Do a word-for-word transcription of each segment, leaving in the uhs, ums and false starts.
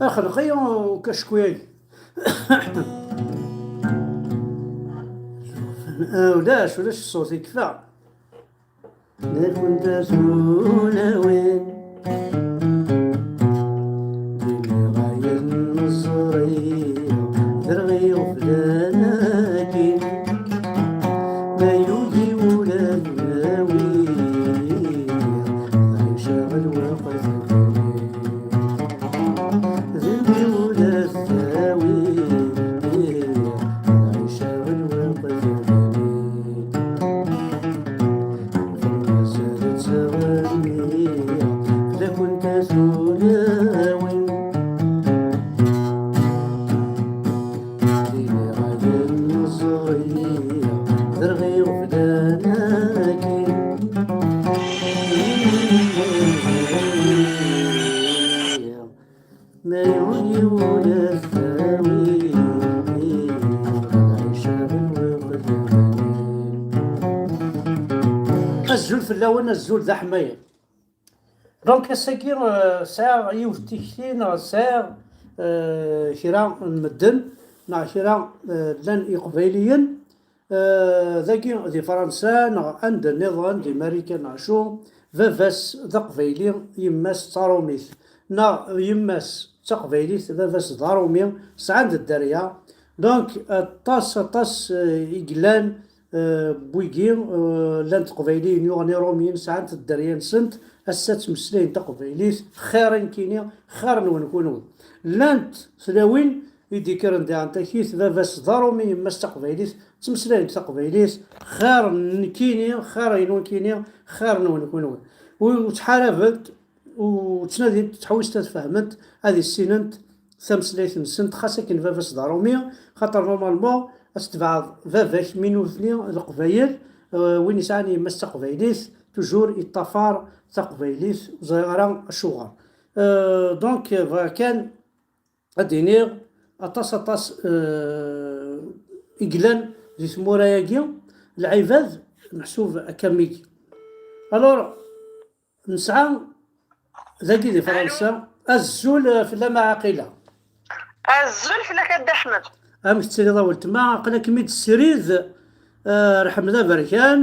Axelqi ukacku-agi. Ah, ulac, ulac ṣṣut, yekfa. Nekk d tulawin, d imeɣayen meẓri, derɣi uflan akin. Ma yugi ula d nawi, lɛica d lweqt d win. D win ula d tawi, lɛica d lweqt d win. Mazal ttɣenniɣ fell-akent a tulawin. Tiliɣ ad nẓer-iyi, derɣi uflan akkin. Ma yuli ula d tawi, lɛica d lweqt d win. Azul fell-awen, azul d aḥmayan. Donc, ass-agi, euh, sɛiɣ yiwet n tikti, neɣ sɛiɣ, euh, kra n medden, neɣ kra, euh, llan Iqbayliyen, euh, dagi di Fransa, neɣ anda nniḍen, di Marikan, neɣ acu, baba-s d Aqbayli, yemma-s d Taṛumit, neɣ yemma-s d Taqbaylit, baba-s d Aṛumi, sɛan-d dderya. Donc, aṭas, aṭas, euh, i yellan, euh, n wigi, euh, llant Teqbayliyin yuɣen Iṛumiyen, sɛant dderya-nsent, ass-a ttmeslayen taqbaylit, xir i nekkini, xir-nwen kunwi. Llant tlawin i d-ikkren di Ɛentakit, baba-s d Aṛumi, yemma-s d Taqbaylit, ttmeslayent taqbaylit, xir n nekkini, xir-inu nekkini, xir-nwen kunwi. U ttḥarabent, u ttnadint, ttḥewwisent ad fehment, ad issinent tameslayt-nsent, xas akken baba-s d Aṛumi, xaṭer normalement ad tebɛeḍ baba-k, mi nutni d Leqbayel, euh, win yesɛan yemma-s d taqbaylit, toujours yeṭṭafar taqbaylit, ur ẓriɣ ara acuɣer. Euh, donc, bɣiɣ kan ad d-iniɣ aṭas, aṭas, euh, i yellan di tmura-agi, lɛibad meḥsub akka am wigi. Alors, nesɛa dagi di Fransa. Azul, eh, fell-am a Ɛaqila. Azul fell-ak a Dda Ḥmed. Amek tettiliḍ a weltma? Aql-akem-id srid, eh, Ḥmed Aberkan,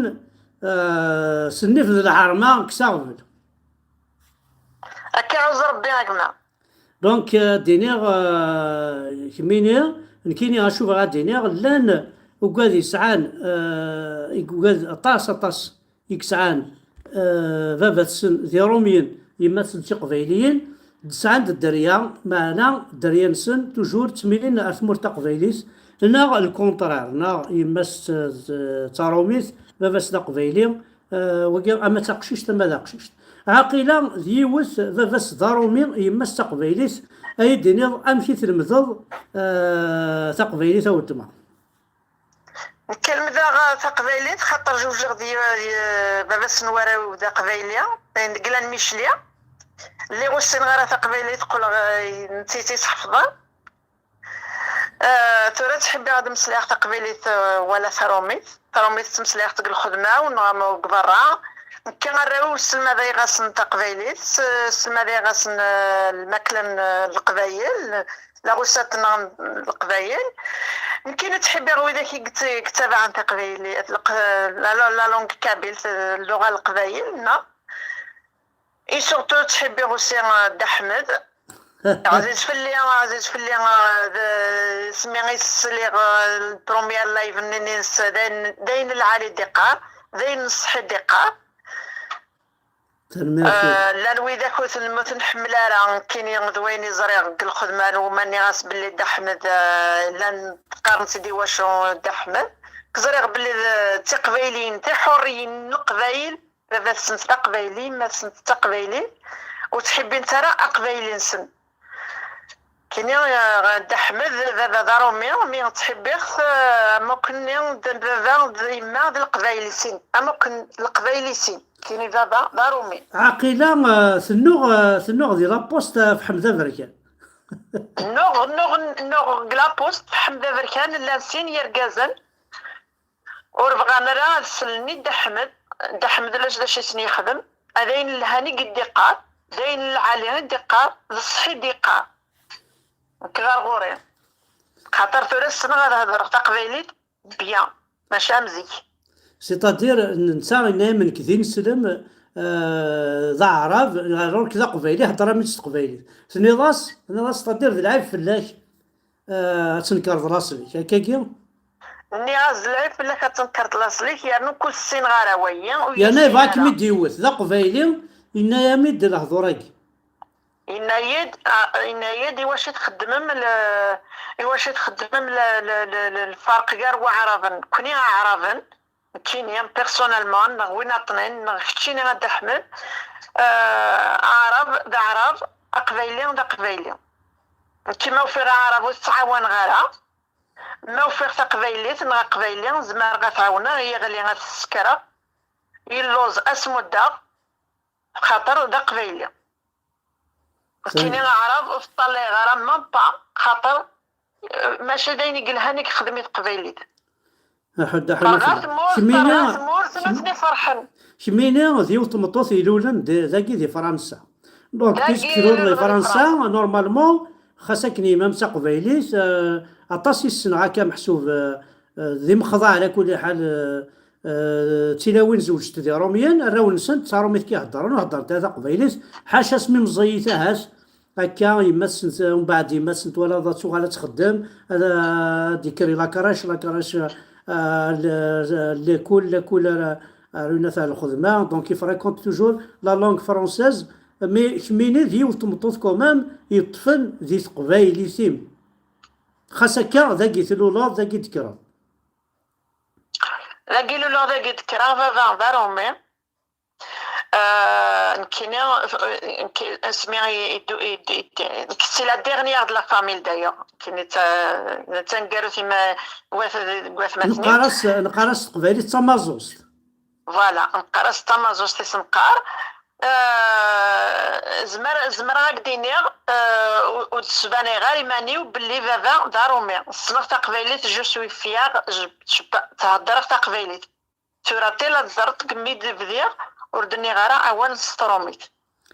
eh, s nnif d lɛerma kkes aɣbel. Akka iɛuzz Rebbi a gma. Donc, eh, d-iniɣ, eh, kemmini, nekkini acu bɣiɣ ad d-iniɣ, llan ugad yesɛan, eh, ugad aṭas, aṭas i yesɛan, eh, baba-tsen d Iṛumyen, yemma-tsen d tiqbayliyin, d-sɛan-d dderya, meɛna dderya-nsen toujours ttmilin ar tmurt taqbaylit, neɣ le contraire, neɣ yemma-s d, d, d tarumit, baba-s d aqbayli, eh, wagi ama d taqcict ama d aqcict. Ɛaqila d yiwet, baba-s d arumi, yemma-s d taqbaylit, ay d-tiniḍ amek i tlemdeḍ, eh, taqbaylit a weltma? Nekk lemdeɣ taqbaylit xaṭer zewǧeɣ d y-, y-, baba-s n warraw d aqbayli, deg Llan Micli. Lliɣ ur ssineɣ ara taqbaylit, qqleɣ, eh, netta i tt-iḥefḍen. Eh, tura ttḥibbiɣ ad mmeslayeɣ taqbaylit, eh, wala tarumit. Tarumit ttmeslayeɣ-tt deg lxedma-w neɣ am-, deg berra. Nekk arraw-iw sselmadeɣ-asen taqbaylit, s-, sselmadeɣ-asen, eh, lmakla n, eh, leqbayel, laɣusat n leqbayel. Nekkini ttḥibbiɣ widak i yett-, yettabaɛen taqbaylit, leq-, la, la, la langue kabyle, eh, lluɣa n leqbayel, neɣ? Et surtout ttḥibbiɣ aussi, euh, Dda Ḥmed. Ɛziz fell-i, ɛziz fell-i, euh, d, asmi i s-sliɣ, euh, le premier live-nni-ines, d ayen, d ayen n lɛali i d-iqqar, d ayen n ṣṣeḥ i d-iqqar. Tanemmirt. Euh, llan widak ur ten-, ur ten-nḥemmel ara, nekkini d wayen i ẓriɣ deg lxedma n wuma, nniɣ-as belli Dda Ḥmed, euh, llan qqaren-t-id i wacu Dda Ḥmed. Ẓriɣ belli d, d tiqbayliyin, tiḥuriyin n leqbayel, baba-tsent d aqbayli, yemma-tsent d taqbaylit, ur ttḥibbint ara aqbayli-nsen. Kini, eh, Dda Ḥmed, baba d aṛumi, mi ttḥibbiɣ-t, eh, am wakken-nni d baba d yemma d leqbayel i sin, am wakken leqbayel i sin. Kini baba d aṛumi. Ɛaqila, eh, tennuɣ, eh, tennuɣ di la poste, eh, ɣef Ḥmed Aberkan. Nnuɣ, nnuɣ, nnuɣ deg la poste, Ḥmed Aberkan, llan sin yergazen. Ur bɣan ara ad slen i Dda Ḥmed. Dda Ḥmed ulac d acu i sen-yexdem. D ayen lhan i d-iqqar, d ayen lɛali i d-iqqar, d ṣṣeḥ i d-iqqar. Nekk ɣer ɣur-i. Xaṭer tura ssneɣ ad hedreɣ taqbaylit bien, maca am zik. C'est-à-dire, netta yenna-yam nekk d ineslem, euh, d aɛrab, alors que d aqbayli, hedder-am-id s teqbaylit. Tenniḍ-as, tenniḍ-as, c'est-à-dire d lɛib fell-ak, euh, ad tnekreḍ laṣel-ik, akkagi? Nniɣ-as d lɛib fell-ak ad tnekreḍ laṣel-ik, yernu ur ssineɣ ara wayi, ur yerna yebɣa kem-id-iwet, d aqbayli, yenna-yam-id lehdur-agi. Yenna-yi-d, ah, yenna-yi-d, iwacu txeddmem le-, iwacu txeddmem le-, le-, le-, le-, lferq gar waɛraben, nekni aɛraben, nekkini, personnellement, neɣ win aṭnin, neɣ keččini a Dda Ḥmed, eh, aɛrab d aɛrab, aqbayli d aqbayli. Nekki ma ufiɣ aɛrab ur t-ttɛawaneɣ ara, ma ufiɣ taqbaylit neɣ aqbayli, zemreɣ ad t-ɛawneɣ, yeɣli ad t-ssekreɣ, yelluẓ ad s-muddeɣ, xaṭer d aqbayli. Nekkini aɛrab ur t-ṭṭalayeɣ ara, même pas, xaṭer, eh, mačči d ayen i yelhan i yexdem i teqbaylit. Aḥuddu, aḥuddu. Ferɣ ar tmurt, ferɣ ar tmurt, nutni ferḥen. Kemmini d yiwet tmeṭṭut ilulen d-, dagi di Fransa. Donc, puisque tluleḍ di Fransa, normalement, xas akken yemma-m d taqbaylit, eh, aṭas i ssneɣ akka meḥsub, eh, eh, d imexḍaɛ, ɛla kulli ḥal, eh, eh, d tilawin zewǧent d Iṛumyen, arraw-nsent d taṛumit i heddren, ur heddrent ara taqbaylit, ḥaca asmi meẓẓiyit ahat, akka, yemma-tsent, umbeɛd yemma-tsent twalaḍ ad tuɣal ad txeddem, ad, ad d-ikker i la crèche, la crèche, ah, l-, l-, l'école, l'école ara, ara yunat ar lxedma, donc il fréquente toujours la langue française, mais kemmini d yiwet tmeṭṭut quand même yeṭṭfen di teqbaylit-im. Xas akka, dagi tluleḍ, dagi d-tekkreḍ. Dagi luleɣ, dagi d-kkreɣ, baba d aṛumi. Euh, nekkini, euh, nekk, asmi i, i, i, i, nekk c'est la dernière de la famille d'ailleurs. Nekkini d ta-, d taneggarut ima-, wat-, deg watmaten-iw. Neqqar-as, neqqar-as s teqbaylit d tamaẓuẓt. Voilà, neqqar-as d tamaẓuẓt i s-neqqar. Euh, zemr-, zemreɣ ad k-d-iniɣ, euh, ur, ur d-sbaneɣ ara iman-iw belli baba d aṛumi. Ssneɣ taqbaylit, je suis fière, je, je, theddreɣ taqbaylit. Tura ṭil ad ẓreḍ deg mi d-bdiɣ, ur d-nniɣ ara awal s trumit.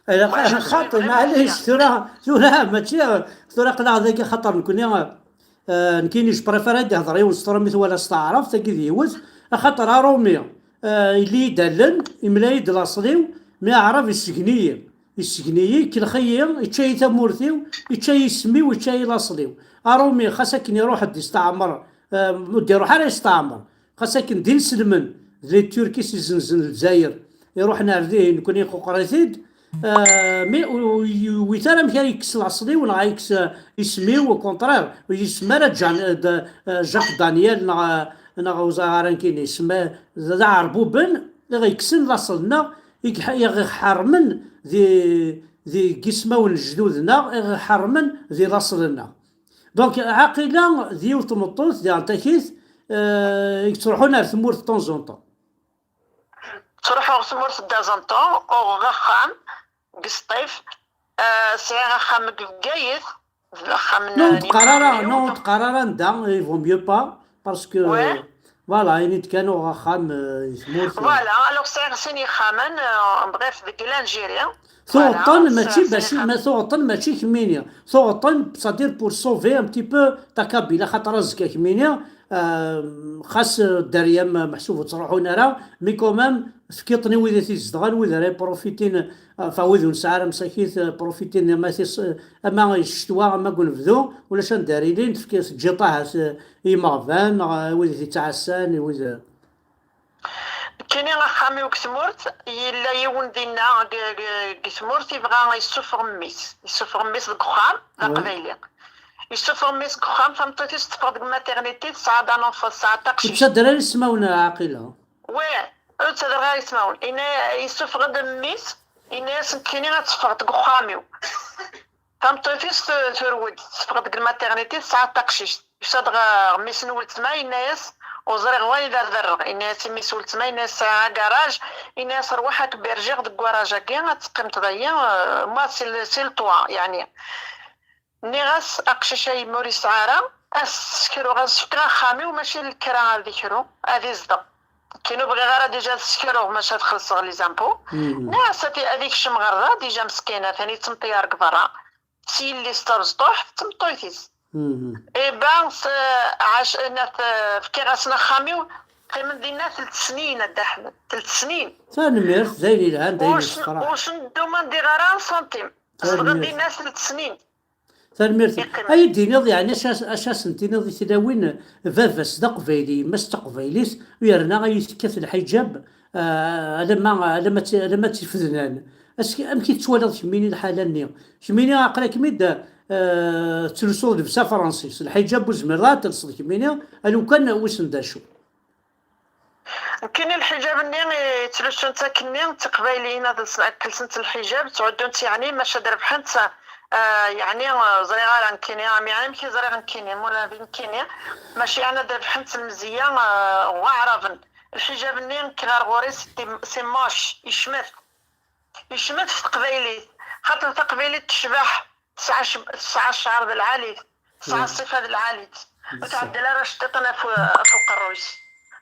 Ilaq, xaṭi, maɛlic, tura, tura, mačči, tura aql-aɣ dagi, xaṭer nekni, eh, nekkini, je préfère ad d-ihder yiwen s trumit wala s taɛrabt, tagi d yiwet, axaṭer aṛumi, eh, yelli-yi-d allen, imla-yi-d laṣel-iw, mi aɛrab issegni-yi, issegni-yi, ikellex-iyi, ičča-yi tamurt-iw, ičča-yi isem-iw, ičča-yi laṣel-iw. Aṛumi, xas akken iṛuḥ-d isteɛmer, eh, ur d-iṛuḥ ara isteɛmer. Xas akken d inselmen, d les Turcs i s-izenzen Lezzayer, iruḥen ar dihin, nekkni iquqer-it-id, Euh, mais ur yewwit ara amek ara yekkes laṣel-iw neɣ ara yekkes, euh, isem-iw, au contraire, ur yesmi ara Jan-, euh, d-, euh, Jacques Daniel neɣ, euh, neɣ ur ẓriɣ ara nekkini, isem-, d, d aɛerbuben i ɣ-yekksen laṣel-nneɣ, i gḥ-, i ɣ-iḥermen di, di, deg ismawen n lejdud-nneɣ, i ɣ-iḥermen di laṣel-nneɣ. Donc, Ɛaqila d yiwet tmeṭṭut, diɣen takit, euh, i yettruḥun ar tmurt de temps en temps. Ttruḥuɣ tmurt de temps en temps, uɣeɣ axxam deg Sṭif, euh, sɛiɣ axxam deg Bgayet, d axxam n, non, ur teqqar ara, non, ur teqqar ara anda, il vaut mieux pas, parce que, ouais, voilà, ini-d kan uɣeɣ axxam, euh, di tmurt. Voilà, alors sɛiɣ sin yexxamen, euh, bref, deg l'Algérie. Tuɣeḍ-ten, voilà, mačči bac, ma tuɣeḍ-ten mačči kemmini. Tuɣeḍ-ten, c'est-à-dire pour sauver un petit peu ta Kabylie, axaṭer azekka kemmini, euh, xas, euh, dderya-m meḥsub ur ttruḥun ara, mais quand même, tefkiḍ-ten i wid i t-izedɣen, wid ara iprofitin, euh, enfin, wid ur nesɛi ara msakit, euh, profiten ama tis-, ama ccetwa, ama deg unebdu, ulac anda ara ilin, tefkiḍ, teǧǧiḍ ahat, euh, i yimeɣban, neɣ, euh, wid i t-ittɛassan, i wid, euh, Nekkini axxam-iw deg tmurt, yella yiwen dinna deg, deg, deg tmurt yebɣa yessufeɣ mmi-s. Yessufeɣ mmi-s deg uxxam, d aqbayli. Yessufeɣ mmi-s deg uxxam, tameṭṭut-is teffeɣ deg maternité, tesɛa-d un enfant, tesɛa-d taqcict. Ur ttadder ara ismawen, Ɛaqila. Wi, ur ttadder ara ismawen. Yenna, yessufeɣ-d mmi-s, yenna-yas nekkini ad teffeɣ deg uxxam-iw. Tameṭṭut-is tu-, turew-d, teffeɣ-d deg lmaternité, tesɛa taqcict. Yusa-d ɣer mmi-s n weltma, yenna-yas, ur ẓriɣ wayen d arderreɣ. Yenna-yas i mmi-s n weltma, yenna-yas, sɛiɣ agaṛaj, yenna-yas, rwaḥ ad k-berjiɣ deg ugaṛaj-agi, ad teqqimeḍ dayi, euh, moi, c'est le, c'est le toit, yeɛni. Nniɣ-as, aqcic-a yemma ur yesɛi ara, ad s-sekruɣ, ad s-fkeɣ axxam-iw, mačči d lekra ad ikru, ad izdeɣ. Nekkini ur bɣiɣ ara déjà ad sekruɣ, maca ad xellṣeɣ les impôts. Nniɣ-as ad, ad ikcem ɣer da, déjà meskina, atan yettmeṭṭiyar deg berra. S yelli-s d tabesṭuḥt, d tmeṭṭut-is. Eh ben, s-, ɛac-, nat-, fkiɣ-asen axxam-iw, qqimen dinna telt snin, a Dda Ḥmed, telt snin. Tanemmirt, d ayen yelhan, d ayen yessefraḥ. Ur sen-, ur sen-demandiɣ ara un centime. Zedɣen dinna telt snin. Tanemmirt. Yeqqim. Ay d-tiniḍ, yeɛni, acu as-, acu as-tiniḍ i tlawin, baba-s d aqbayli, yemma-s d taqbaylit, u yerna ay tekkat lḥiǧab, ah, alamma, alamma tt-, alamma tt-ifednan. Amek, amek i tettwaliḍ kemmini lḥala-nni? Kemmini aql-akem-id, ah, tettlusuḍ llebsa afransis, lḥiǧab ur tezmireḍ ara ad telseḍ kemmini, a lukan wissen d acu. Nekkini lḥiǧab-nni i ttlussunt akkenni d tiqbayliyin ad lsen-, ad lsent lḥiǧab, ttɛuddunt yeɛni, maca ad rebḥent, ah, yeɛni, ah, ẓriɣ ara nekkini, ami amek i ẓriɣ nekkini, mula d nekkini, maca yeɛni ad rebḥent lmezeyya, ah, ɣer waɛraben. Lḥiǧab-nni nekk ɣer ɣur-i c'est, c'est moche, yecmet. Yecmet f teqbaylit, xaṭer taqbaylit tecbeḥ, tesɛa ceb-, tesɛa cceɛr d lɛali-t, tesɛa ṣṣifa d lɛali-t. Ur tɛeddel ara aceṭṭiḍ-nni ɣef, ɣef uqerruy-is.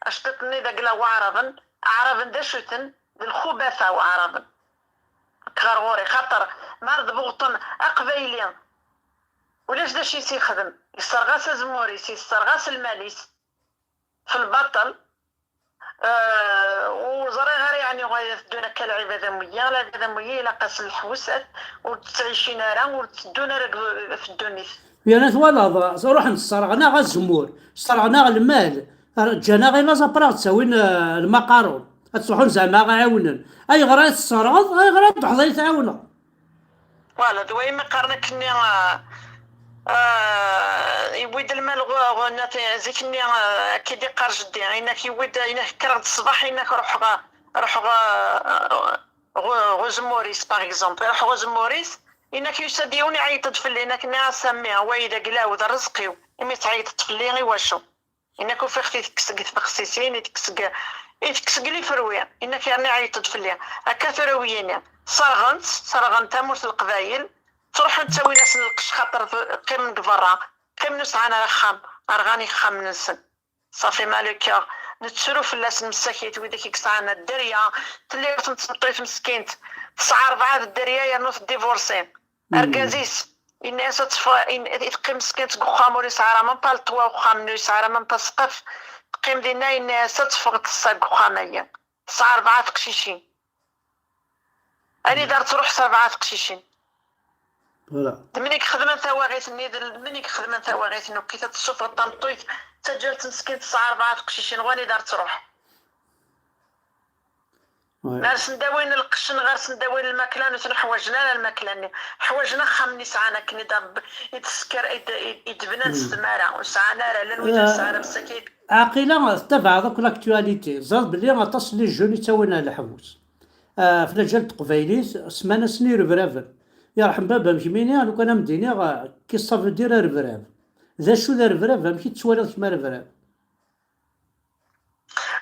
Aceṭṭiḍ-nni d agla n waɛraben, aɛraben d acu-ten? D lxubata waɛraben. Nekk ɣer ɣur-i, xaṭer ma ara d-buɣten aqbayli, ulac d acu i s-yexdem. Yesserɣ-as azemmur-is, yesserɣ-as lmal-is. F lbaṭel. Eh, ur ẓriɣ ara, yeɛni, ɣaya teddun akka lɛibad am wiyi, lɛibad am wiyi ilaq-asen leḥbus, ur ttɛicin ara, ur tteddun ara deg, f ddunit. Yerna twalaḍ, ruḥen sserɣen-aɣ azemmur, sserɣen-aɣ lmal, ǧǧan-aɣ i laẓ, après ad ttawin, eh, lmaqarun, ad ttruḥun zeɛma ad ɣ-ɛiwnen. Ayɣer ara tesserɣeḍ? Ayɣer ara d-truḥeḍ ad yi-tɛiwneḍ? Voilà, d wayen mi qqaren akkenni, ah, ah, yewwi-d lmal ɣu-, ɣu-, nna-, zik-nni, ah, akka i d-iqqar jeddi, inak yewwi-d, inak kkreɣ-d ṣṣbeḥ, inak ruḥeɣ, ruḥeɣ, ah, ɣu-, ɣ uzemmur-is, par exemple, ruḥeɣ ɣ uzemmur-is, inak yusa-d yiwen iɛeyyeḍ-d fell-i, inak nniɣ-as a mmi, wayi d agla-w, d rrezq-iw, imi tɛeyyeḍ-d fell-i, i wacu? Inak ufiɣ-t itekkes deg tbexsisin, itekkes deg, itekkes deg liferwi. Inak yerna iɛeyyeḍ-d fell-i. Akka tura wiyini. Serɣen-tt, serɣen tamurt n Leqbayel. Ttruḥun ttawin-asen lqecc xaṭer t-, qqimen deg berra. Qqimen ur sɛan ara axxam. Rɣan ixxamen-nsen. Ça fait mal au cœur. Nettru fell-asen msakit, widak i yesɛan dderya. Tella yiwet n tmeṭṭut meskint. Tesɛa rebɛa d dderya yernu teddivorsi. Argaz-is, yenna-yas ad teffeɣ, in-, teqqim meskint deg uxxam ur yesɛi ara même pas le toit uxxam-nni, ur yesɛi ara même pas ssqef. Teqqim dinna, yenna-yas ad teffeɣ tessa deg uxxam-agi. Tesɛa rebɛa teqcicin. Anida ara truḥ s rebɛa teqcicin? Voilà. D min i ixedmen tawaɣit-nni, d min i ixedmen tawaɣit-nni, ukit ad tessufɣeḍ tameṭṭut, d taǧǧalt meskint tesɛa rebɛa teqcicin, wanida ara truḥ? Ɣer sen-d-awin lqecc, ɣer sen-d-awin lmakla, nutni ḥwajen ara lmakla-nni. Ḥwajen axxam-nni sɛan akken i d-, i d-tesker, i d-, i d-, i d-bnan s tmara, ur sɛan ara, llan wid ur sɛan ara, bessaki. Ɛaqila tettabaɛeḍ akk l'actualité, teẓriḍ belli aṭas n les jeunes i ttawin ar leḥbus. Ah, f laǧal n teqbaylit, semman-asen irebraben. Yerḥem baba-m kemmini, lukan am d-iniɣ, ah, qu'est-ce que ça veut dire arebrab? D acu d arebrab? Amek i tettwaliḍ kemm arebrab?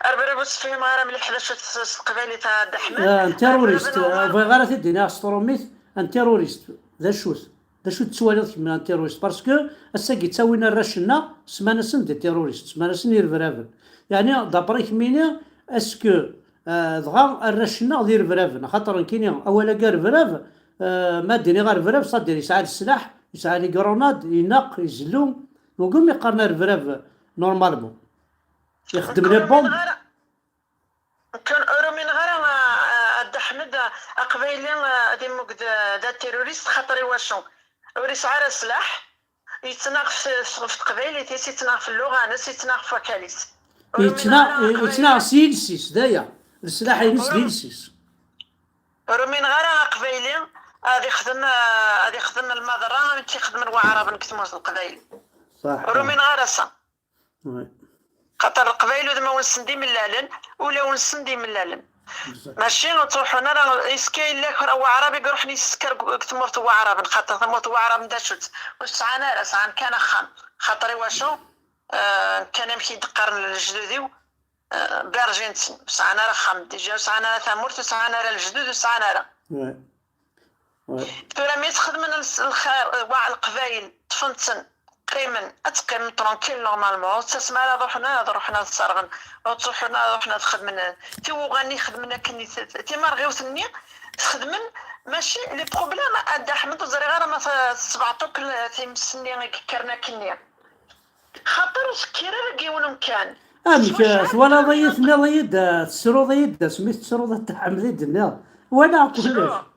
Arebrab ur tefhim ara mliḥ d acu s teqbaylit, a Dda Ḥmed. Ah, un terroriste, ah, bɣiɣ ara t-id-iniɣ s trumit, un terroriste. D acu-t? D acu tettwaliḍ kemm un terroriste? Parce que ass-agi ttawin arrac-nneɣ, semman-asen des terroristes, semman-asen irebraben. Yeɛni, d'après kemmini, est-ce que, ah, dɣa arrac-nneɣ d irebraben? Axaṭer nekkini, awal-agi arebrab, ah, ma d-iniɣ arebrab, c'est-à-dire yesɛa leslaḥ, yesɛa les grenades, ineqq, izellu. Donc, umi qqaren arebrab, normalement? Ixeddem les bombes. Nekk ur umineɣ ara, a, a, a Dda Ḥmed, a, aqbayli, a, ad immug d, d aterrorist, xaṭer iwacu? Ur yesɛi ara sslaḥ, yettnaɣ f, f, ɣef teqbaylit-is, yettnaɣ f lluɣa-ines, yettnaɣ f wakal-is. Ur umineɣ Yettnaɣ, ara aqbayli. Yettnaɣ s yiles-is, d aya. Leslaḥ-ines d Ur um- yiles-is. Ur umineɣ ara aqbayli ad ixdem, a, ad ixdem lmaḍerra amek i xedmen waɛraben deg tmurt n Leqbayel. Saḥ. Ur umineɣ ara sa. Ouais. Xaṭer Leqbayel udmawen-nsen d imellalen, ulawen-nsen d imellalen. Exact. Mačči ur ttruḥun ara, iska yella kra waɛrab i iruḥen yessker deg, deg tmurt n waɛraben, xaṭer tamurt n waɛraben d acu-tt? Ur sɛan ara, sɛan kan axxam. Xaṭer iwacu? Ah, kan amek i d-qqaren lejdud-iw, ah, berjin-ten. Ur sɛan ara axxam, déjà ur sɛan ara tamurt, ur sɛan ara lejdud, ur sɛan ara. Ouais. Ouais. Tura mi ttxedmen lx-, lxir, wa-, Leqbayel, ṭṭfen-ten, qqimen, ad ttqqimen tranquille normalement, ur ttasem ara ad ruḥen, ad ruḥen ad sserɣen, ur ttruḥun ara ad ruḥen ad xedmen, tiwuɣa-nni xedmen akken i t-, timerɣiwt-nni txedmen, mačči les problèmes, a Dda Ḥmed, ur ẓriɣ ara ma t-, tessebɛeḍ akk l-, times-nni i yekkren akkenni. Xaṭer ur tekkir ara deg yiwen umkan. Amek, twalaḍ-iyi, tenniḍ-iyi-d, tessruḍ-iyi-d, asmi tettruḍ a Dda Ḥmed i d-tenniḍ. Walaɣ kullec.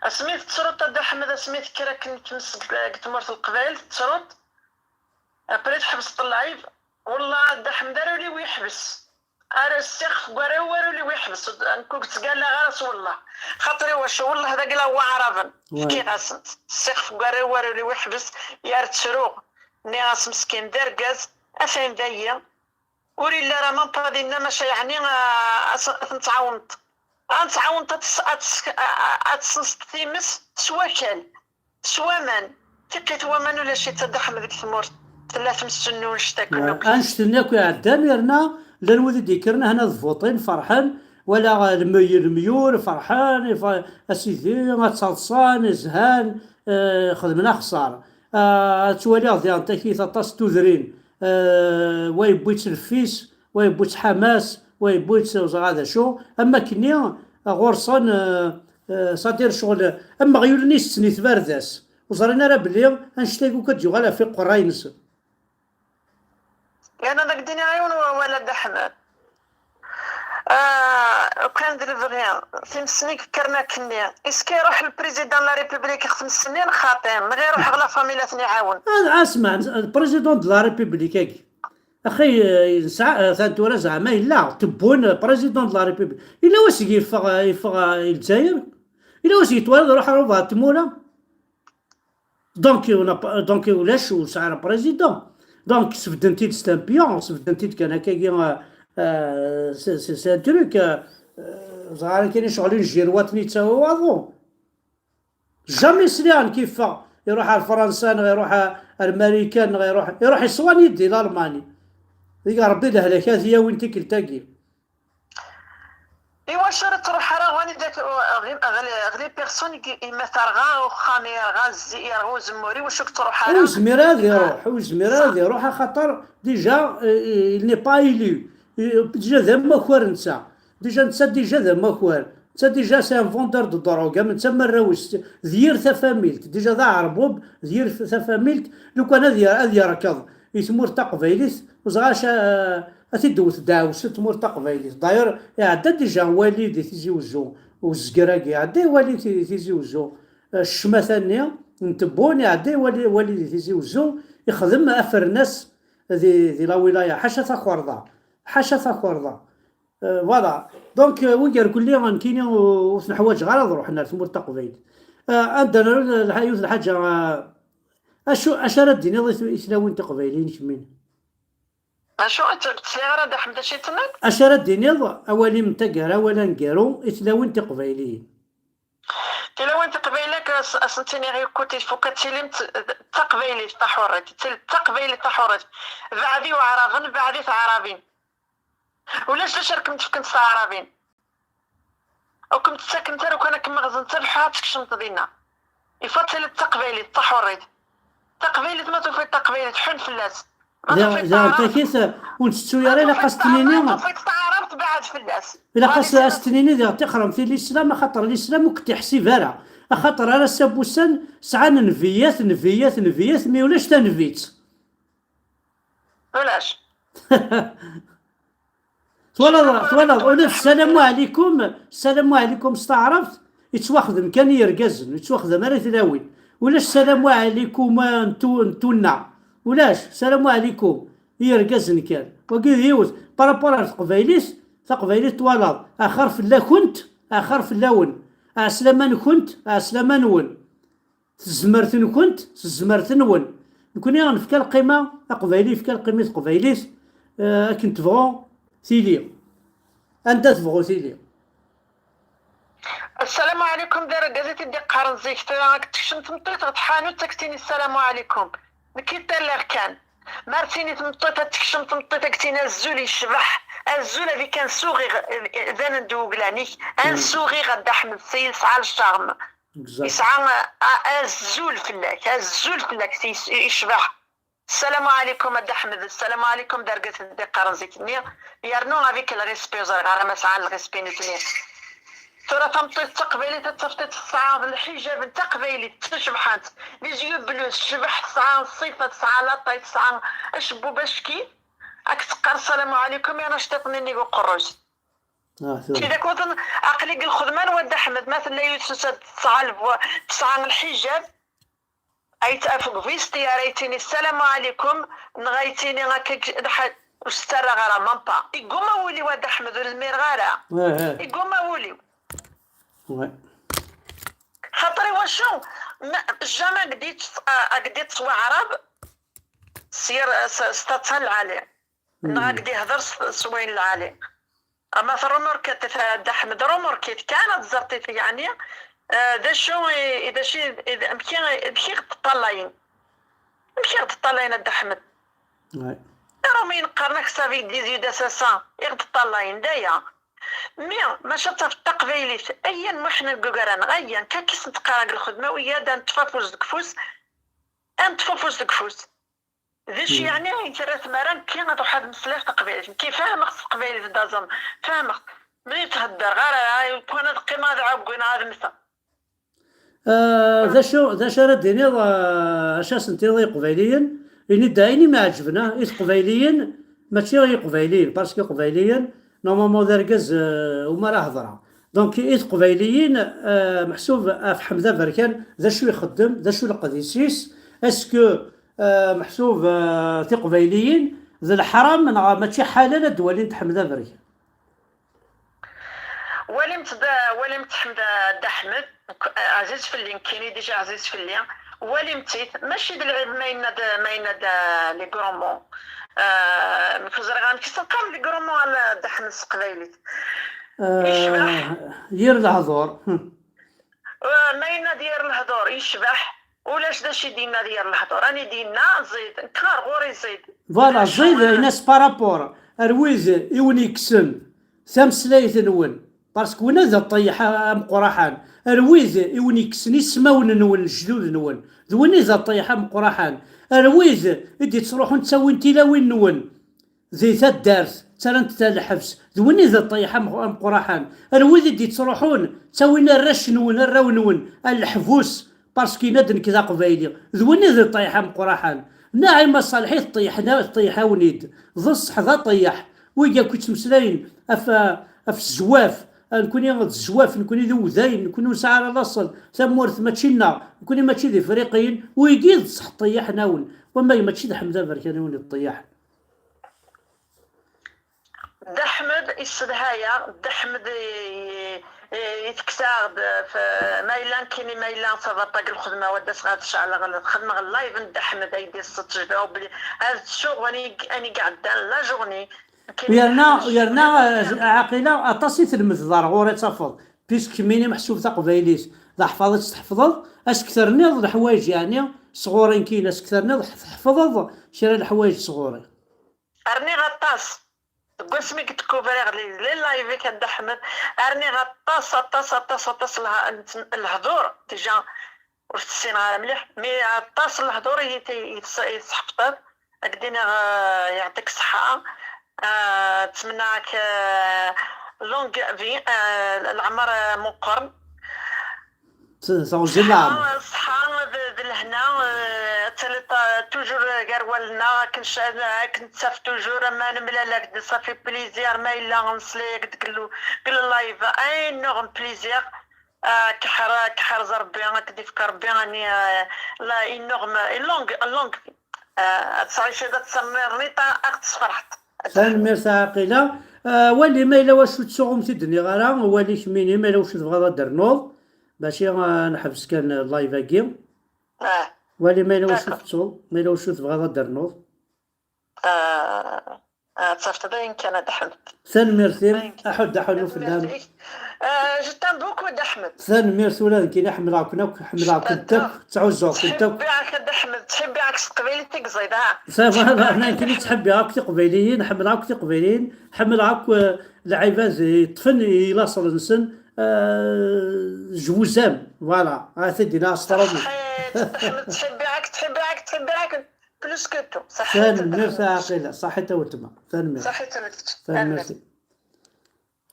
Asmi tettruḍ a Dda Ḥmed, asmi tekker akken tmes deg, deg tmurt n Leqbayel, tettruḍ. Après tḥebseḍ lɛib. Wellah a Dda Ḥmed, ara ul-iw yeḥbes. Ara ssixef deg warraw, ara ul-iw yeḥbes. Nekk ur ttgallaɣ ara s wellah. Xaṭer iwacu? Wellah d agla n waɛraben. Ouais. Fkiɣ-asen-t. Ssixef deg warraw, ara ul-iw yeḥbes. Yar ttruɣ. Nniɣ-as meskin d argaz. Atan dayi. Ur illi ara même pas dinna, maca yeɛni, ah, ad s-, ad ten-tɛawneḍ. Ad ten-tɛawneḍ ad tes-, ad tes-, a-, a-, ad tessenseḍ times s wakal, s waman. Tiqqit waman ulac-itt a Dda Ḥmed deg tmurt. Tella tmes n unect akk. Ah, akk. Annect-nni akk iɛeddan, yerna llan wid i d-yekkren ahna ad votin, ferḥen, wala, ah, lmy-, lemyur, ferḥen, ifa-, a sidi, ad ttaḍsan, zhan, eh, xedmen axeṣṣar. Ah, ad twaliɣ diɣen takit aṭas n tudrin, eh, wa yewwi-tt lfis, wa yewwi-tt Ḥamas, wa yewwi-tt ur ẓriɣ d acu, am akkenni ɣur-sen, eh, eh, sadir ccɣel, am meɣyulen i setten i tbardas, ur ẓrin ara belli annect-agi akk ad d-yuɣal ɣef iqerray-nsen. Yerna ad ak-d-iniɣ yiwen wawal a Dda Ḥmed. Ah, kan d lebɣi, times-nni yekkren akkenni. Est-ce que iruḥ le président de la République ɣer tmes-nni neɣ xaṭi? Neɣ iruḥ ɣer la famille ad ten-iɛawen? Ah, asma, le président de la République-agi. Axi, eh, nesɛa, eh, atan tura zeɛma yella, Tebboune, président de la République. Yella wasmi yeffeɣ, eh, yeffeɣ, eh, i Lezzayer? Yella wasmi yettwaliḍ iruḥ ɣer ubeɛd tmura? Donc, on a pas, donc, ulac, ur sɛi ara président. Donc, sbedden-t-id, c'est un pion, sbedden-t-id kan akkagi, euh, euh, c'est, c'est, c'est un truc, euh, euh, ẓer kan icɣel une girouette netta waḍu. Jamais sliɣ nekk yeffeɣ, iruḥ ar Fransa, neɣ iruḥ ar, ar Marikan, neɣ iruḥ, iruḥ iṣwan-iyi-d di Lalmani. Deg Rebbi lehlak ad t-yawin tikkelt-agi. Iwacu ur tettruḥ ara ɣer les personnes i, i ma terɣa uxxam, yerɣa zzi-, yerɣa uzemmur, iwacu ur tettruḥ ara? Ur yezmir ara ad iruḥ, ur yezmir ara ad iruḥ, axaṭer déjà, euh, il n'est pas élu. Euh, déjà d amakar netta. Déjà netta déjà d amakar. Netta déjà c'est un vendeur de drogue. Am netta marraw-is, d yir tafamilt. Déjà d aɛerbub, d yir tafamilt. Lukan ad yer-, ad yerkeḍ i tmurt taqbaylit, ur ẓriɣ acu, ad t-id-tewwet ddeɛwessu n tmurt taqbaylit. D'ailleurs, iɛedda déjà wali di Tizi Uzzu, uzger-agi, iɛedda wali ti-, Tizi Uzzu, eh, ccmata-nni n Tebboune, iɛedda wali, wali di Tizi Uzzu, ixdem afernas di, di la wilaya, ḥaca takerḍa, ḥaca takerḍa. Euh, voilà. Donc, euh, wigi irkelli, nekkini ur, ur ten-ḥwaǧeɣ ara ad ruḥen ar tmurt taqbaylit. Euh, anda nra lḥa-, yiwet lḥaǧa, euh, acu, acu ara d-tiniḍ i t-, i tlawin tiqbayliyin kemmini? Acu, ur tt-, ur tt-sliɣ ara, Dda Ḥmed, acu i d-tenniḍ? Acu ara d-tiniḍ, awal-im n taggara, awal aneggaru, i tlawin tiqbayliyin? Tilawin tiqbayliyin, as-, ad sent-iniɣ i kull ifuk ad tilimt d taqbaylit taḥurit, d taqbaylit taḥurit. Beɛdi uɛraben, beɛdi taɛrabin. Ulac d acu ara kem-d-fkent taɛrabin. Ur kem-ttakent ara, ukan ad kem-ɣzent tabḥa ad tkecmeḍ dinna. Ifat tiliḍ d taqbaylit taḥurit. Taqbaylit, ma tufiḍ taqbaylit, ḥun fell-as. Ma tufiḍ taɛrabt, ur nettettu ara, ilaq ad s-tenini. Ma tufiḍ taɛrabt, beɛɛed fell-as. Ilaq ad s-tenini diɣ tixremt i lislam, axaṭer lislam ur k-t-iḥsib ara. Axaṭer ar ass-a n wussan sɛan nnbiyat, nnbiyat, nnbiyat, mi ulac tanbitt. Ulac. Twalaḍ, twalaḍ, ulac ssalamu ɛlikum, ssalamu ɛlikum s taɛrabt, yettwaxdem kan i yergazen, ur yettwaxdam ara i tlawin. Ulac ssalamu ɛlikum, ah, n tu-, n tunna. Ulac, ssalamu ɛlikum i yergazen kan. Wagi d yiwet, par rapport ar teqbaylit, taqbaylit twalaḍ, axir fell-akent, axir fell-awen. Ɛeslama-nkent, ɛeslama-nwen. Tezmert-nkent, tezmert-nwen. Nekni nefka lqima, aqbayli yefka lqima i teqbaylit, eh, akken tebɣu tili. Anda tebɣu tili. Ssalamu ɛlikum, d argaz i t-id-iqqaren zik, tura ad tekcem tmeṭṭut ɣer tḥanut, ad k-tini ssalamu ɛlikum. Nekk i ṭṭalliɣ kan. Ma ar tini tmeṭṭut, ad tekcem tmeṭṭut, ad k-tini azul yecbeḥ, azul avec un sourire, d anen d wuglan-ik, un sourire a Dda Ḥmed, s yesɛa le charme. Exact. Yesɛa, a-, azul fell-ak, azul fell-ak, yecbeḥ. Ssalamu ɛlikum a Dda Ḥmed, ssalamu ɛlikum d argaz i d-iqqaren zik-nni, yernu avec le respect, ur ẓriɣ ara ma sɛan le respect nutni. Tura tameṭṭut taqbaylit ad tafeḍ tesɛa lḥijab n taqbaylit d tacebḥant, les yeux bleus, tecbeḥ, tesɛa ṣṣifa, tesɛa la taille, tesɛa acebbub acki, ad k-teqqar ssalamu ɛlikum, yerna ctiṭ-nni nnig uqerruy-s. Ah, tura. Tidak uḍen, aql-i deg lxedma n Wat Ḥmed, ma tella yiwet tusa-d tesɛa lbu-, tesɛa lḥijab, ay taf deg vestiaire, ay tini ssalamu ɛlikum, neɣ ay tini akka, ur s-ttarraɣ ara, même pas. Yegguma wul-iw a Dda Ḥmed, ur lmireɣ ara. Eh, eh. Yegguma wul-iw. Ouais. Xaṭer iwacu? Ma, jamais ak-d-yeṭṭ-, a-, ak-d-yeṭṭes waɛrab s yir, s, s taḍsa n lɛali. Neɣ ad d-ihder s, s wayen lɛali. Ama terumurkit, Dda Ḥmed, rumurkit kan, ad tẓerṭit, yeɛni, eh, d acu i, i, d acu i, i, amek i, amek i ɣ-d-ṭṭalayen? Amek i ɣ-d-ṭṭalayen, a Dda Ḥmed? Ouais. Iṛumiyen qqaren-ak ça fait dix-huit asasa i ɣ-d-ṭṭalayen, d aya. Mi, maca d taqbaylit, ayen muḥnen deg ugran, ayen, kan kis n teqqar deg lxedma, wiya d ad neṭṭef afus deg ufus, ad neṭṭef afus deg ufus. D acu yeɛni i terra tmara nekki ad ruḥeɣ ad meslayeɣ taqbaylit? Nekki fehmeɣ s teqbaylit d aẓam, fehmeɣ-tt. Mi ur thedder ara, kwan ad qqimeɣ ad ɛeggeneɣ ad mmteɣ. Ah, d acu, d acu ara d-tiniḍ, ah, acu asen-tiniḍ i Yeqbayliyen? Ini-d ayen i m-iɛeǧben, ah, i Teqbayliyen, mačči i Yeqbayliyen, parce que Iqbayliyen, normalement d argaz, ah, umi ara hedreɣ. Donc, i Teqbayliyin, euh, meḥsub ɣef Ḥmed Aberkan, d acu ixeddem, d acu leqdic-is? Est-ce que, euh, meḥsub, euh, Tiqbayliyin d leḥram neɣ mačči ḥalal ad d-walint Ḥmed Aberkan? Walimt d, walimt Ḥmed, Dda Ḥmed, ɛziz fell-i, nekkini déjà ɛziz fell-i. Walimt-it, mačči d lɛib ma yenna-d, ma yenna-d, euh, les grands mots. Euh, nekk ẓriɣ amek i s-neqqar les grands mots a Dda Ḥmed s teqbaylit. Yecbeḥ. Ah, yir lehdur. Hm. Ah, ma yenna-d yir lehdur, yecbeḥ. Ulac d acu i d-yenna d yir lehdur. Ani d-yenna, ẓid. Nekk ar ɣur-i ẓid. Voilà, ẓid, yenna-s par rapport ar wid i wen-yekksen tameslayt-nwen. Parce que winna d ṭṭeyyeḥ ameqqraḥan. Ar wid i wen-yekksen ismawen-nwen, lejdud-nwen. D win i d ṭṭeyyeḥ ameqqraḥan. Ar wid i d-yettruḥun ttawin tilawin-nwen di taddart, ttarrant-t ar lḥebs, d win i d ṭṭeyyeḥ am-, ameqqraḥan. Ar wid i d-yettruḥun, ttawin arrac-nwen, arraw-nwen, ar leḥbus, parce que yenna-d nekk d aqbayli. D win i d ṭṭeyyeḥ ameqqraḥan. Naɛima Ṣaleḥ i teṭṭeyyeḥ-, teṭṭeyyeḥ-awen-id. D ṣṣeḥ, d aṭeyyeḥ. Wigi akk yettmeslayen ɣef, ɣef zzwaf, nekkni d zzwaf, nekkni d uwdayen, nekkni ur nesɛi ara laṣel, tamurt mačči nneɣ, nekkni mačči d Ifriqiyen, wigi d ṣṣeḥ ṭṭeyyaḥen-awen. Wamma mačči d Ḥmed Aberkan i wen-iṭṭeyyaḥen. Dda Ḥmed issedhay-aɣ, Dda Ḥmed i- i- i-, iteksa-aɣ-d f- ma yella nekkini, ma yella ça va pas deg lxedma, wa d-as ɣer tceɛleɣ, xedmeɣ live n Dda Ḥmed ay d-yessettejdaw belli ad tsuɣ ani ani iɛeddan la journée. Nekkini yerna Dda Ḥmed yerna ssudneɣ. Ɛaqila aṭas i telmed ɣer ɣur-i tafeḍ, puisque kemmini meḥsub taqbaylit d aḥfaḍ i tt-tḥefḍeḍ, asekter-nniḍ leḥwayeǧ yeɛni sɣur-i nekkini, asekter-nniḍ tḥefḍeḍ kra leḥwayeǧ sɣur-i. Rniɣ aṭas. Deg wasmi i yedkuvriɣ les les live-ik a Dda Ḥmed, rniɣ aṭas, aṭas, aṭas, aṭas leh- lehdur, déjà ur t-ssineɣ ara mliḥ, mais aṭas n lehdur i yi-, i yi-, i tesḥefḍeḍ. Ad k-d-iniɣ, eh, yeɛṭik ṣṣeḥḥa. Eh, ttmennaɣ-ak, eh, longue vie, eh, leɛmer, eh, meqqer. Teɣzi leɛmer. Ṣṣeḥḥa d, d lehna, eh, ad tiliḍ, eh, toujours gar wallen-nneɣ, akken ca- akken nettaf toujours, ama nemlal-ak-d, ça fait plaisir, ma yella neslay-ak-d deg l- deg le live, ay nnuɣ n plaisir. Ah, keḥr- keḥrez Rebbi, ad k-d-ifk Rebbi, ani, eh, la, une norme, une longue, une longue vie. Ah, ad tesɛiceḍ, ad tesserniḍ, ad ɣ-tesferḥeḍ. Tanemmirt a Ɛaqila. Ah, wali ma yella wacu ttuɣ ur m-t-id-nniɣ ara, wali kemmini ma yella wacu tebɣiḍ ad d-ternuḍ, bac, ah, neḥbes kan live-agi. Ah. Wali ma yella wacu, d'accord, tettuḍ, ma yella wacu tebɣiḍ ad d-ternuḍ. Ah, ah, ad tafeḍ d ayen kan, a Dda Ḥmed. Tanemmirt-im, aḥud aḥunu fell-am. Tanemmirt-ik. Ah, je t'aime beaucoup, a Dda Ḥmed. Tanemmirt ula d nekkini, ḥemmleɣ-ken akk, ḥemmleɣ-kent akk, ttɛuzzuɣ-kent akk. Ttḥibbiɣ-ak, a Dda Ḥmed, ttḥibbiɣ-ak s teqbaylit i yeẓid, ha? Voilà, nekkini ttḥibbiɣ akk tiqbayliyin, ḥemmleɣ akk tiqbayliyin, ḥemmleɣ akk, eh, lɛibad yeṭṭfen i laṣel-nsen, eh, je vous aime, voilà, ha t-id-ina Asṭrumi. Ṣaḥit, a Dda Ḥmed, ttḥibbiɣ-ak, ttḥibbiɣ-ak, ttḥibbiɣ-ak. Plus que tout. Ṣaḥit. Tanemmirt a Ɛaqila, ṣaḥit a weltma. Tanemmirt. Ṣaḥit a weltma. Tanemmirt.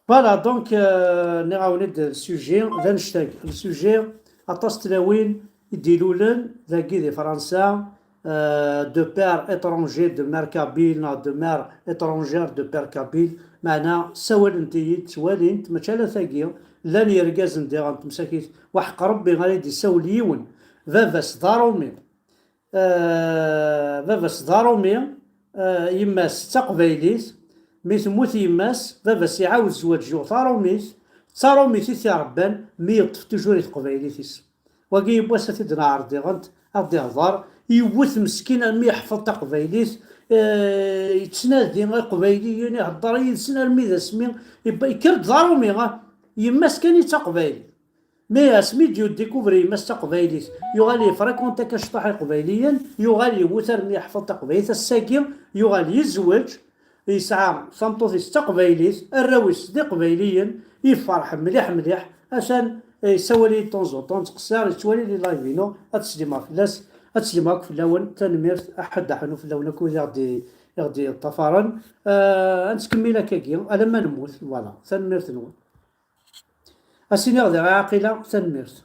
Voilà, donc, euh, nniɣ-awen-id le sujet, d annect-agi. Le sujet, aṭas n tlawin i d-ilulen dagi di Fransa, euh, de père étranger, de mère kabyle, neɣ de mère étrangère, de père kabyle. Meɛna, ssawalent-iyi-d, ttwalint, mačči ala tagi, llan yergazen diɣen n temsakit, waḥeq Rebbi ara yi-d-issawel yiwen, baba-s d aṛumi. Eh, baba-s d aṛumi, eh, yemma-s d taqbaylit. Mi temmut yemma-s, baba-s iɛawed zzwaǧ, yuɣ taṛumit. D taṛumit i t-iṛebban, mi yeṭṭef toujours i teqbaylit-is. Wagi yiwwas ad t-id-neɛreḍ diɣen, ad ɣ-d-ihḍer. Yiwet meskin armi yeḥfeḍ taqbaylit, eh, yettnadi iqbayliyen, iheddeṛ yid-sen armi d asmi yewwa-, yekker-d d aṛumi, ah, yemma-s kan i d taqbaylit. Mi asmi d-yudikuvri yemma-s taqbaylit, yuɣal yefrikunti akka cṭuḥ iqbayliyen, yuɣal yewwet armi yeḥfeḍ taqbaylit. Ass-agi yuɣal yezweǧ, yesɛa tameṭṭut-is d taqbaylit, arraw-is d iqbayliyen, yefreḥ mliḥ mliḥ. Atan, eh, yessawal-iyi-d ṭunẓuṭun, ttqeṣṣireɣ, yettwali les live-inu, ad teslimeɣ fell-as, ad teslimeɣ akk fell-awen, tanemmirt, aḥed aḥnu fell-awen akk wid i ɣ-d-, i ɣ-d-yeṭṭafaren. Eh, ad nettkemmil akkagi, alamma nemmut, voilà, tanemmirt-nwen. Ad s-iniɣ diɣ i Ɛaqila, tanemmirt.